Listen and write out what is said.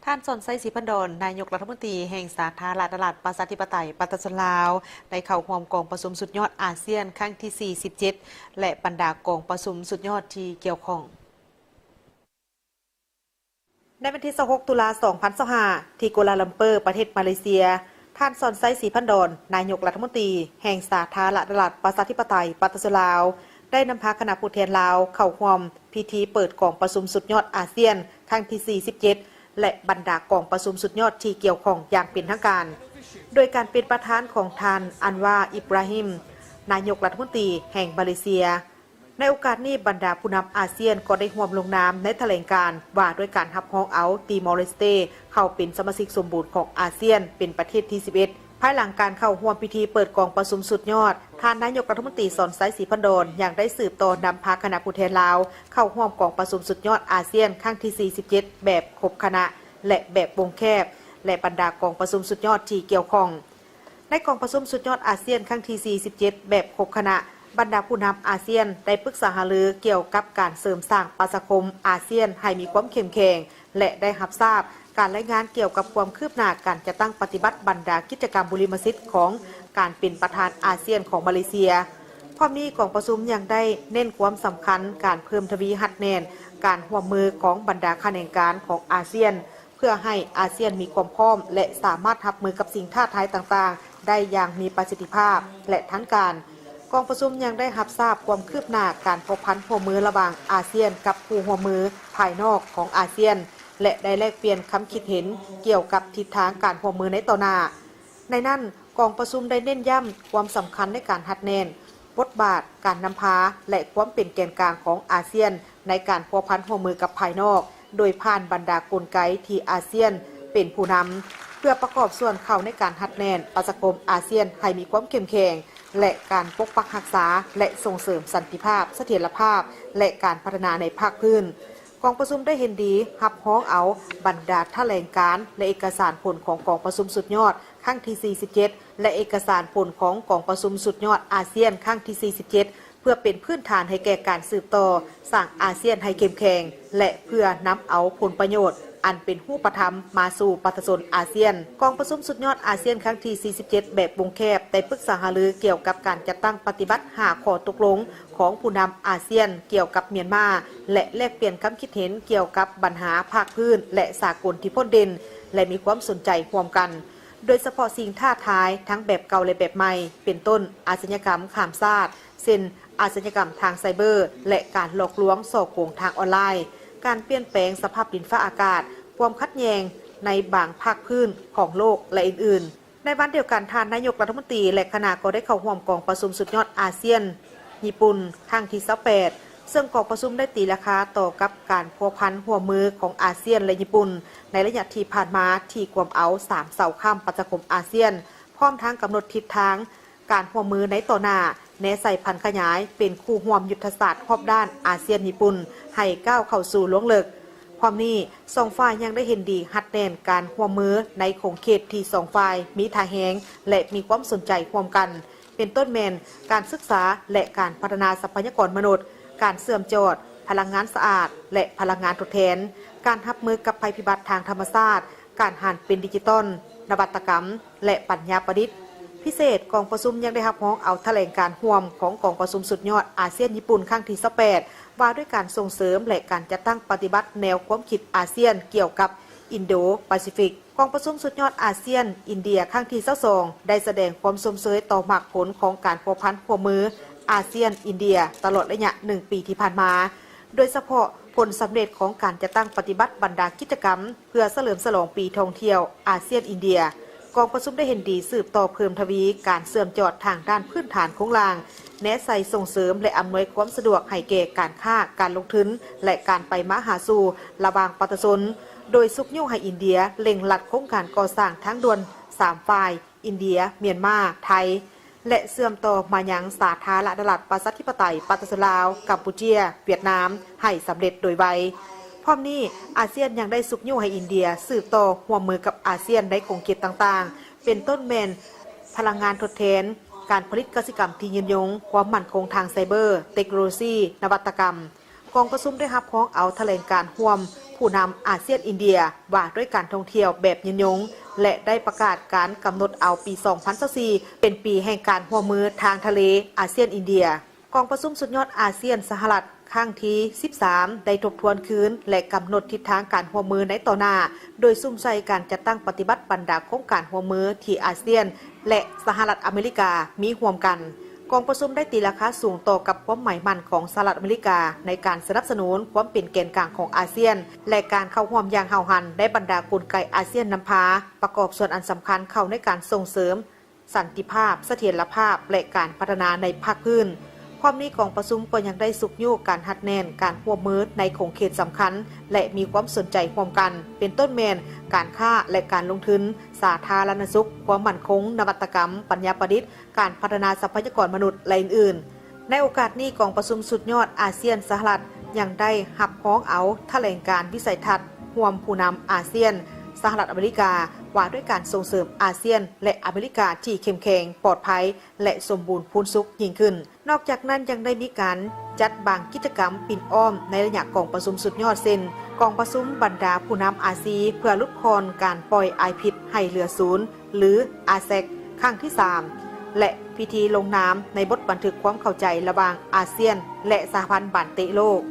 ທ່ານ ສອນໄຊ ສີພັນດອນ ນາຍົກລັດຖະມົນຕີແຫ່ງສາທາລະນະລັດ ປະຊາທິປະໄຕ ປະຊາຊົນລາວ ໄດ້ເຂົ້າຮ່ວມກອງປະຊຸມສຸດຍອດອາຊຽນຄັ້ງທີສີ່ສິບເຈັດ ແລະ ບັນດາກອງປະຊຸມສຸດຍອດທີ່ກ່ຽວຂ້ອງ. ໃນວັນທີຊາວຫົກ ຕຸລາ ສອງພັນຊາວຫ້າ ທີ່ກົວລາລັມເປີ ປະເທດມາເລເຊຍ, ທ່ານ ສອນໄຊ ສີພັນດອນ ນາຍົກລັດຖະມົນຕີແຫ່ງສາທາລະນະລັດ ປະຊາທິປະໄຕ ປະຊາຊົນລາວ ໄດ້ນຳພາຄະນະຜູ້ແທນລາວເຂົ້າຮ່ວມພິທີເປີດກອງປະຊຸມສຸດຍອດອາຊຽນຄັ້ງທີສີ່ສິບເຈັດ ແລະ ບັນດາກອງປະຊຸມສຸດຍອດທີ່ກ່ຽວຂ້ອງຢ່າງເປັນທາງການ ໂດຍການເປັນປະທານຂອງທ່ານ ອັນວາ ອິບຣາຮິມ ນາຍົກລັດຖະມົນຕີແຫ່ງມາເລເຊຍ. ໃນໂອກາດນີ້, ບັນດາຜູ້ນຳອາຊຽນກໍໄດ້ຮ່ວມລົງນາມໃນຖະແຫຼງການວ່າດ້ວຍການຮັບຮອງເອົາຕີມໍເລສເຕເຂົ້າເປັນສະມາຊິກສົມບູນຂອງອາຊຽນ ເປັນປະເທດທີສິບເອັດ ພາຍຫຼັງການເຂົ້າຮ່ວມພິທີເປີດກອງປະຊຸມສຸດຍອດ, ທ່ານນາຍົກລັດຖະມົນຕີ ສອນໄຊ ສີພັນດອນ ຍັງໄດ້ສືບຕໍ່ນຳພາຄະນະຜູ້ແທນລາວເຂົ້າຮ່ວມກອງປະຊຸມສຸດຍອດອາຊຽນຄັ້ງທີສີ່ສິບເຈັດ ແບບຄົບຄະນະ ແລະ ແບບວົງແຄບ ແລະ ບັນດາກອງປະຊຸມສຸດຍອດທີ່ກ່ຽວຂ້ອງ. ໃນກອງປະຊຸມສຸດຍອດອາຊຽນຄັ້ງທີສີ່ສິບເຈັດ ແບບຄົບຄະນະ, ບັນດາຜູ້ນຳອາຊຽນໄດ້ປຶກສາຫາລືກ່ຽວກັບການເສີມສ້າງປະຊາຄົມອາຊຽນໃຫ້ມີຄວາມເຂັ້ມແຂງ ແລະ ໄດ້ຮັບຊາບການລາຍງານກ່ຽວກັບຄວາມຄືບໜ້າການຈັດຕັ້ງປະຕິບັດບັນດາກິດຈະກຳບຸລິມະສິດຂອງການເປັນປະທານອາຊຽນຂອງມາເລເຊຍ. ພ້ອມນີ້, ກອງປະຊຸມຍັງໄດ້ເນັ້ນຄວາມສຳຄັນການເພີ່ມທະວີຮັດແໜ້ນການຮ່ວມມືຂອງບັນດາຂະແໜງການຂອງອາຊຽນ ເພື່ອໃຫ້ອາຊຽນມີຄວາມພ້ອມ ແລະ ສາມາດຮັບມືກັບສິ່ງທ້າທາຍຕ່າງໆໄດ້ຢ່າງມີປະສິດທິພາບ ແລະ ທັນການ. ກອງປະຊຸມຍັງໄດ້ຮັບຊາບຄວາມຄືບໜ້າການພົວພັນຮ່ວມມືລະຫວ່າງອາຊຽນກັບຄູ່ຮ່ວມມືພາຍນອກຂອງອາຊຽນ ແລະ ໄດ້ແລກປ່ຽນຄຳຄິດເຫັນກ່ຽວກັບທິດທາງການຮ່ວມມືໃນຕໍ່ໜ້າ. ໃນນັ້ນ, ກອງປະຊຸມໄດ້ເນັ້ນຢ້ຳຄວາມສຳຄັນໃນການຮັດແໜ້ນບົດບາດການນຳພາ ແລະ ຄວາມເປັນແກນກາງຂອງອາຊຽນໃນການພົວພັນຮ່ວມມືກັບພາຍນອກ, ໂດຍຜ່ານບັນດາກົນໄກທີ່ອາຊຽນເປັນຜູ້ນຳ, ເພື່ອປະກອບສ່ວນເຂົ້າໃນການຮັດແໜ້ນປະຊາຄົມອາຊຽນໃຫ້ມີຄວາມເຂັ້ມແຂງ ແລະ ການປົກປັກຮັກສາ ແລະ ສົ່ງເສີມສັນຕິພາບ, ສະຖຽນລະພາບ ແລະ ການພັດທະນາໃນພາກພື້ນ. ກອງປະຊຸມໄດ້ເຫັນດີຮັບຮອງເອົາບັນດາຖະແຫຼງການ ແລະ ເອກະສານຜົນຂອງກອງປະຊຸມສຸດຍອດຄັ້ງທີສີ່ສິບເຈັດ ແລະ ເອກະສານຜົນຂອງກອງປະຊຸມສຸດຍອດອາຊຽນຄັ້ງທີສີ່ສິບເຈັດ ເພື່ອເປັນພື້ນຖານໃຫ້ແກ່ການສືບຕໍ່ສ້າງອາຊຽນໃຫ້ເຂັ້ມແຂງ ແລະ ເພື່ອນຳເອົາຜົນປະໂຫຍດອັນເປັນຮູບປະທຳມາສູ່ປະຊາຊົນອາຊຽນ. ກອງປະຊຸມສຸດຍອດອາຊຽນຄັ້ງທີສີ່ສິບເຈັດ ແບບວົງແຄບ ໄດ້ປຶກສາຫາລືກ່ຽວກັບການຈັດຕັ້ງປະຕິບັດຫ້າຂໍ້ຕົກລົງຂອງຜູ້ນຳອາຊຽນກ່ຽວກັບມຽນມາ ແລະ ແລກປ່ຽນຄຳຄິດເຫັນກ່ຽວກັບບັນຫາພາກພື້ນ ແລະ ສາກົນທີ່ພົ້ນເດັ່ນ ແລະ ມີຄວາມສົນໃຈຮ່ວມກັນ. ໂດຍສະເພາະສິ່ງທ້າທາຍທັງແບບເກົ່າ ແລະ ແບບໃໝ່ ເປັນຕົ້ນ ອາຊະຍາກຳຂ້າມຊາດ ເຊັ່ນ ອາຊະຍາກຳທາງໄຊເບີ ແລະ ການຫຼອກລວງສໍ້ໂກງທາງອອນລາຍ, ການປ່ຽນແປງສະພາບດິນຟ້າອາກາດ, ຄວາມຂັດແຍ່ງໃນບາງພາກພື້ນຂອງໂລກ ແລະ ອື່ນໆ. ໃນວັນດຽວກັນ, ທ່ານນາຍົກລັດຖະມົນຕີ ແລະ ຄະນະກໍໄດ້ເຂົ້າຮ່ວມກອງປະຊຸມສຸດຍອດອາຊຽນ ຍີ່ປຸ່ນ ຄັ້ງທີຊາວແປດ ເຊິ່ງກອງປະຊຸມໄດ້ຕີລາຄາຕໍ່ກັບການພົວພັນຮ່ວມມືຂອງອາຊຽນ ແລະ ຍີ່ປຸ່ນ ໃນໄລຍະທີ່ຜ່ານມາ ທີ່ກວມເອົາສາມເສົາຄ້ຳປະຊາຄົມອາຊຽນ, ພ້ອມທັງກຳນົດທິດທາງການຮ່ວມມືໃນຕໍ່ໜ້າ, ແນໃສ່ຜັນຂະຫຍາຍເປັນຄູ່ຮ່ວມຍຸດທະສາດຮອບດ້ານອາຊຽນຍີ່ປຸ່ນ ໃຫ້ກ້າວເຂົ້າສູ່ລວງເລິກ. ພ້ອມນີ້, ສອງຝ່າຍຍັງໄດ້ເຫັນດີຮັດແໜ້ນການຮ່ວມມືໃນຂົງເຂດທີ່ສອງຝ່າຍມີທ່າແຮງ ແລະ ມີຄວາມສົນໃຈຮ່ວມກັນ, ເປັນຕົ້ນແມ່ນການສຶກສາ ແລະ ການພັດທະນາຊັບພະຍາກອນມະນຸດ, ການເຊື່ອມຈອດ, ພະລັງງານສະອາດ ແລະ ພະລັງງານທົດແທນ, ການຮັບມືກັບໄພພິບັດທາງທຳມະຊາດ, ການຫັນເປັນດິຈິຕອນ, ນະວັດຕະກຳ ແລະ ປັນຍາປະດິດ. ພິເສດ, ກອງປະຊຸມຍັງໄດ້ຮັບຮອງເອົາຖະແຫຼງການຮ່ວມຂອງກອງປະຊຸມສຸດຍອດອາຊຽນຍີ່ປຸ່ນຄັ້ງທີຊາວແປດ ວ່າດ້ວຍການສົ່ງເສີມ ແລະ ການຈັດຕັ້ງປະຕິບັດແນວຄວາມຄິດອາຊຽນກ່ຽວກັບອິນໂດປາຊີຟິກ. ກອງປະຊຸມສຸດຍອດອາຊຽນ-ອິນເດຍຄັ້ງທີຊາວສອງ ໄດ້ສະແດງຄວາມຊົມເຊີຍຕໍ່ໝາກຜົນຂອງການພົວພັນຮ່ວມມືອາຊຽນ-ອິນເດຍຕະຫຼອດໄລຍະໜຶ່ງປີທີ່ຜ່ານມາ, ໂດຍສະເພາະ ຜົນສຳເລັດຂອງການຈັດຕັ້ງປະຕິບັດບັນດາກິດຈະກຳເພື່ອສະເຫຼີມສະຫຼອງປີທ່ອງທ່ຽວອາຊຽນ-ອິນເດຍ, ກອງປະຊຸມໄດ້ເຫັນດີສືບຕໍ່ເພີ່ມທະວີການເຊື່ອມຈອດທາງດ້ານພື້ນຖານໂຄງລ່າງ, ແນໃສ່ສົ່ງເສີມ ແລະ ອຳນວຍຄວາມສະດວກໃຫ້ແກ່ການຄ້າ, ການລົງທຶນ ແລະ ການໄປມາຫາສູ່ລະຫວ່າງປະຊາຊົນ, ໂດຍຊຸກຍູ້ໃຫ້ອິນເດຍເລັ່ງລັດໂຄງການກໍ່ສ້າງທາງດ່ວນສາມຝ່າຍ ອິນເດຍ, ມຽນມາ, ໄທ ແລະ ເຊື່ອມຕໍ່ມາຍັງສາທາລະນະລັດ ປະຊາທິປະໄຕ ປະຊາຊົນລາວ, ກຳປູເຈຍ, ຫວຽດນາມ ໃຫ້ສຳເລັດໂດຍໄວ. ພ້ອມນີ້, ອາຊຽນຍັງໄດ້ຊຸກຍູ້ໃຫ້ອິນເດຍສືບຕໍ່ຮ່ວມມືກັບອາຊຽນໃນຂົງເຂດຕ່າງໆ, ເປັນຕົ້ນແມ່ນພະລັງງານທົດແທນ, ການຜະລິດກະສິກຳທີ່ຍືນຍົງ, ຄວາມໝັ້ນຄົງທາງໄຊເບີ, ເຕັກໂນໂລຊີ, ນະວັດຕະກຳ. ກອງປະຊຸມໄດ້ຮັບຮອງເອົາຖະແຫຼງການຮ່ວມ ຜູ້ນຳອາຊຽນ-ອິນເດຍ ວ່າດ້ວຍການທ່ອງທ່ຽວແບບຍືນຍົງ ແລະ ໄດ້ປະກາດການກຳນົດເອົາປີສອງພັນຊາວສີ່ ເປັນປີແຫ່ງການຮ່ວມມືທາງທະເລອາຊຽນ-ອິນເດຍ. ກອງປະຊຸມສຸດຍອດອາຊຽນ-ສະຫະລັດ ຄັ້ງທີສິບສາມ ໄດ້ທົບທວນຄືນ ແລະ ກຳນົດທິດທາງການຮ່ວມມືໃນຕໍ່ໜ້າ ໂດຍສຸມໃສ່ການຈັດຕັ້ງປະຕິບັດບັນດາໂຄງການຮ່ວມມືທີ່ອາຊຽນ ແລະ ສະຫະລັດອາເມລິກາມີຮ່ວມກັນ. ກອງປະຊຸມໄດ້ຕີລາຄາສູງຕໍ່ກັບຄວາມໝາຍໝັ້ນຂອງສະຫະລັດອາເມລິກາໃນການສະໜັບສະໜູນຄວາມເປັນແກນກາງຂອງອາຊຽນ ແລະ ການເຂົ້າຮ່ວມຢ່າງຫ້າວຫັນໃນບັນດາກົນໄກອາຊຽນນຳພາ ປະກອບສ່ວນອັນສຳຄັນເຂົ້າໃນການສົ່ງເສີມ ສັນຕິພາບ, ສະຖຽນລະພາບ ແລະ ການພັດທະນາໃນພາກພື້ນ. ພ້ອມນີ້ ກອງປະຊຸມກໍຍັງໄດ້ຊຸກຍູ້ການຮັດແໜ້ນການຮ່ວມມືໃນຂົງເຂດສຳຄັນ ແລະ ມີຄວາມສົນໃຈຮ່ວມກັນ ເປັນຕົ້ນແມ່ນ ການຄ້າ ແລະ ການລົງທຶນ, ສາທາລະນະສຸກ, ຄວາມໝັ້ນຄົງ, ນະວັດຕະກຳ, ປັນຍາປະດິດ, ການພັດທະນາຊັບພະຍາກອນມະນຸດ ແລະ ອື່ນໆ. ໃນໂອກາດນີ້ ກອງປະຊຸມສຸດຍອດອາຊຽນ-ສະຫະລັດ ຍັງໄດ້ຮັບຮອງເອົາຖະແຫຼງການວິໄສທັດຮ່ວມຜູ້ນຳອາຊຽນ-ສະຫະລັດອາເມລິກາ ວ່າດ້ວຍການສົ່ງເສີມອາຊຽນ ແລະ ອາເມລິກາທີ່ເຂັ້ມແຂງ, ປອດໄພ ແລະ ສົມບູນພູນສຸກຍິ່ງຂຶ້ນ. ນອກຈາກນັ້ນ ຍັງໄດ້ມີການຈັດບາງກິດຈະກຳປິ່ນອ້ອມໃນໄລຍະກອງປະຊຸມສຸດຍອດ ເຊັ່ນ ກອງປະຊຸມບັນດາຜູ້ນຳອາຊີ ເພື່ອຫຼຸດຜ່ອນການປ່ອຍອາຍພິດໃຫ້ເຫຼືອສູນ ຫຼື ອາເຊັກ ຄັ້ງທີສາມ ແລະ ພິທີລົງນາມໃນບົດບັນທຶກຄວາມເຂົ້າໃຈລະຫວ່າງອາຊຽນ ແລະ ສະຫະພັນບານເຕະໂລກ.